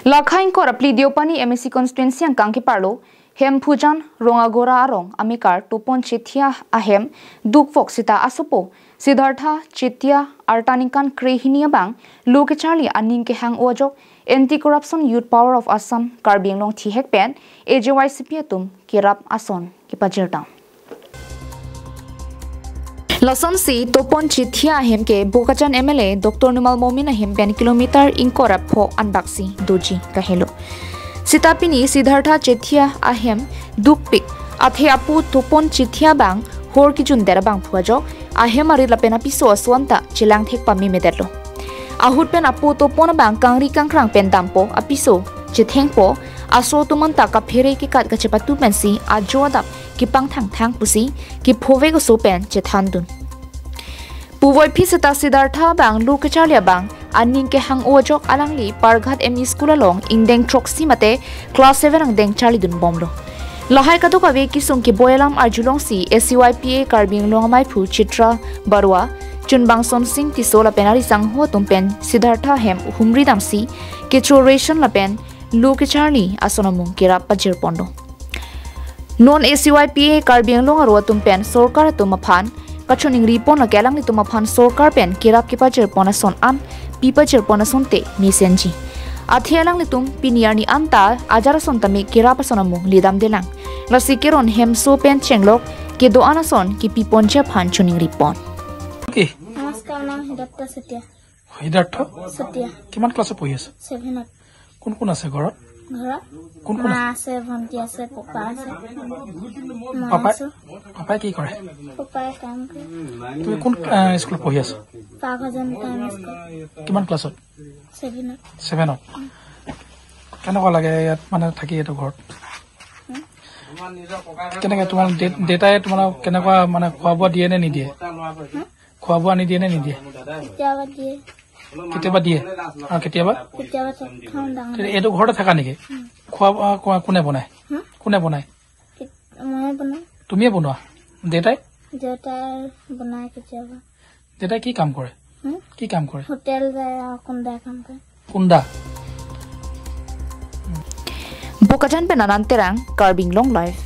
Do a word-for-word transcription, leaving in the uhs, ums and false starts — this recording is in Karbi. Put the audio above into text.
Lakha ingkoi ra phli Deopani M A C constituency angkang keparlo Hemphujan Rongagora arong amekar Topon Chethia ahem dukvok seta asopo Siddhartha Chethia arta ningkan krehini abang lo kecharli aning kehang-o ajok Anti Corruption Youth Power of Assam Karbi Anglong thihek pen A J Y C P atum kerap ason kepajirtam. Lasonsi Topon Chethia ahem ke Bokajan M L A Doctor Numal Momin ahem pen kilometer ingkoi ra pho anbaksi doji kahelo. Seta pini Siddhartha Chethia ahem dukpik athe apo Topon Chethia abang hor kejun der abangphu ajok ahem arit lapen apiso aso anta chelang thek pamemedetlo. Ahut pen apo Topon abang kangri kangkrang pen dampo, apiso chethengpo, aso atum anta kaphere kekat kachepatu pensi ajo adap kepangthangthang pusi kephovek aso pen chethandun. Puvoiphit seta Siddhartha abang lo kecharli abang aning kehang-o ajok alangli Parghat M E School along ingdeng throksi mate class seven angdeng charlidun bomlo. Lahai kadokave kesung keboi alam arjulongsi A C Y P A Karbi Anglong amaiphu Chitra Barua, Chunbang Sonsing Tisso lapen ari sangho atum pen Siddhartha ahem humri damsi kecho ration lapen lo kecharli ason amung kerap pajirponlo. Non A C Y P A Karbi Anglong aro atum pen sorkar atum aphan kachoningri pon lake alanglitum aphan sorkar pen kerap kepajirpon ason an pipajirpon asonte mesenji. Athe alanglitum pini arni anta ajar ason tame kerap ason amung ledamdelang. Lasi keron hemso pen chenglok kedo-an ason kepiponji aphan choningripon. Okay. নমস্কাৰ, নাম হৃদত্ত চুতীয়া। হৃদত্ত? চুতীয়া। কিমান ক্লাছত পঢ়ি আছে? ছেভেনত। কোন কোন আছে ঘৰত? ঘৰত কোন কোন মা আছে? আছে, ভণ্টি আছে, পাপা আছে। মই পাপাই, আছো। পাপাই কি কৰে? পাপাই কাম কৰে। তুমি কোন, আহ, স্কুলত পঢ়ি আছা? পাকঘৰ জন টাইম স্কুল। কিমান ক্লাছত? ছেভেনত। ছেভেনত। কেনেকুৱা লাগে ইয়াত মানে থাকি এইটো ঘৰত? হুম? কেনেকে তোমাৰ দে-, দেউতাই তোমালোকক কেনেকুৱা মানে খোৱা বোৱা দিয়ে নে নিদিয়ে? হুম? খোৱা বোৱা আনি দিয়ে নে নিদিয়ে? কেতিয়াবা দিয়ে। কেতিয়াবা দিয়ে আৰু কেতিয়াবা? কেতিয়াবা থ-, থওঁ ডাঙৰ। তেতিয়া এইটো ঘৰতে থাকা নেকি? হুম। খোৱা বোৱা কোৱা-, কোনে বনায়? হুম? কোনে বনায়? কি-, ময়ে বনাওঁ। তুমিয়ে বনোৱা? দেউতাই? দেউতাই বনায় কেতিয়াবা। দেউতাই কি কাম কৰে? হুম? কি কাম কৰে? হোটেল যায় আৰু কুন্দা কাম কৰে। কুন্দা। Bokajan pen Anand Terang, Karbi Anglong Live.